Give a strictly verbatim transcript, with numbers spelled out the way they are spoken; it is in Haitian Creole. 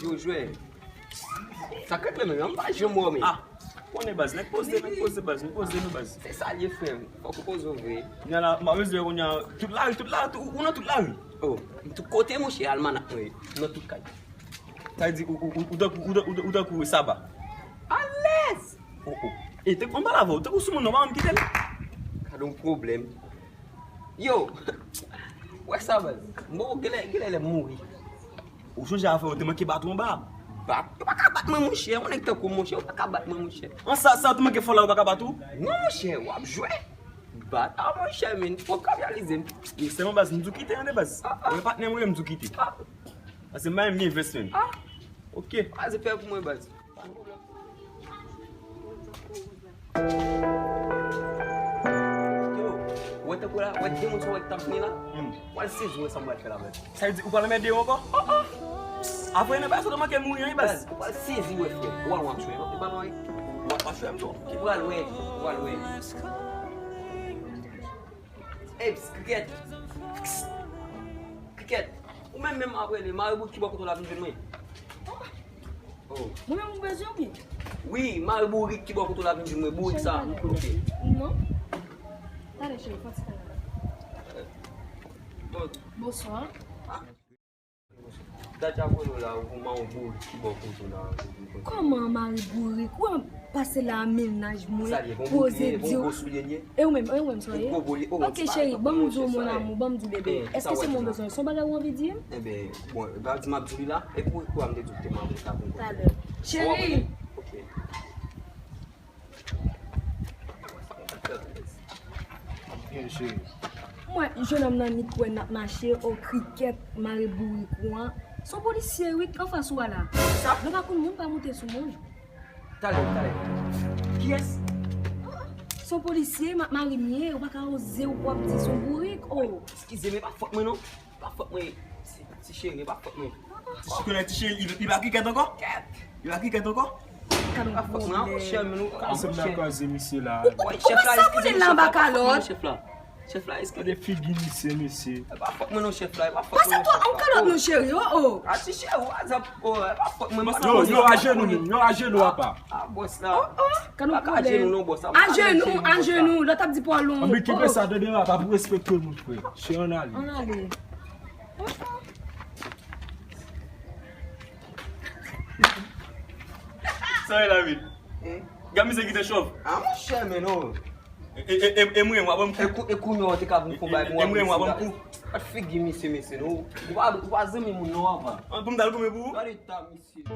Yo, jwè. Sa k ret menm, menm, m pa janm wè w, men. Ah, konnen baz, nèg poze, nèg poze baz, nou poze nou baz. Se sa l ye, frè m. Fòk ou poze w vre. Kounye a la, m ap mezire kounye a, tout lari, tout lari, tout, ou nan tout lari. Oh, tout kote, monchè, almanak mwen, nan tout kay. Sa vle di, ou, ou, ou, ou tankou, ou tankou, ou tankou Saba. Alèz! Oh, oh. E, te, m pale avè w, tankou sou moun nan, w pa konn kite l. Gade yon pwoblèm. Yo, wè sa, baz. Bon, genlè, genlè lè m mouri. Ou sonje afè yo te manke bat ou anba? Bat? Yo pa ka bat mwen, monchè. Yon nèg tankou w, monchè, yo pa ka bat mwen, monchè. An sa, sa yo te manke fè w la, yo pa ka bat ou? Non, monchè, w ap jwe. Bat? Ah, monchè, men, fòk w ap realize m. Yo, sèlman baz, m di w kite, tande baz. Ah, ah. Mwen patnè mwen, m di w kite. Ah. Paske m pa renmen vye vès, men. Ah. Ok. Baz, fè pou mwen, baz. Yo, wè tankou la, wè de moun sa wè k t ap vini la? Hmm. W al sezi wè sa m pral fè la, baz. Sa vle di ou pral anmède yo ankò? Oh, oh. Apre nan bagay sa w te manke mouri an wi, baz. Baz, ou pral sezi wè, frè. Ou al wè m chwe, non? Ou pral wè? Ou ap chwe m tou? Ou pral wè, ou pral wè. Eps, Krikèt. Krikèt. Ou menm menm ap rele, mare bourik ki bò kote w la vin jwenn mwen. Oh. Mwen menm ou bezwen wi. Wi, mare bourik ki bò kote w la vin jwenn mwen. Bourik sa, m kote. Non. Talè cheri, fò ti talè. Bon. Bonswa. Dat y ap rele w la, ou mare bourik ki bò kote w la. Kòman mare bourik? Ou wè m pase la a mennaj mwen, poze di w. E ou menm, e ou menm sa w ye? Ok cheri, ban m di w mon amour, ban m di w bebe. Èske se mwen w bezwen? Se yon bagay ou anvi di m? Enben, bon, e pa di m ap di w li la. E pou, pou m te di w te mare sa pou m. Talè. Cheri! Ok. Byen, cheri. Mwen, jennonm nan ni kwè n ap mache, o Krikèt, mare bourik ou an. Se yon polisye, wi, anfas ou a la. Sa? Nou pa konn moun pa moute sou moun. Talè, talè. Kiyès? Se yon polisye, m ap mare m ye, ou pa ka oze, ou p ap di se yon bourik, o. Eskize m, e pa fòt mwen non. Pa fòt mwen, ti, ti cheri, pa fòt mwen. Ti cheri, konnen ti cheri, li, li pa Krikèt ankò? Kèt. Li pa Krikèt ankò? Pa fòt mwen, monchè, men nou ka, monchè. Ansanm nan kwaze misye la. Ou, ou, chèf la, eskize m, chèf la, pa fòt mwen, chèf la. Chèf la, eskize. Gade figi misye, mesye. Pa fòt mwen non, chèf la, pa fòt mwen non, chèf la. Pase tou an kalòt non, cheri, oh, oh. A ti cheri, what's up, oh, pa fòt mwen, pa fòt mwen. Yo, yo, ajenou, yo, ajenou, apa. Ah, bòs la. Oh, oh. Gad yon pwoblèm. Ajenou, ajenou, lòt ap di pa w long. Ann kipe sa, tande, pa pou respekte moun, frè. Cheri, ann ale. Ann ale. Sa e la, wi. Gad misye kite chòv. Ah, monchè, men non. E, e, e, e mwen, w ap ban m kou. E kou, e kou non, te ka vin fon bay mwen. E mwen, w ap ban m kou. Gad figi misye, mesye, non. Ou pa, ou pa zanmi moun non, apa. An, pou m dal goumen pou ou? Gade ta misye.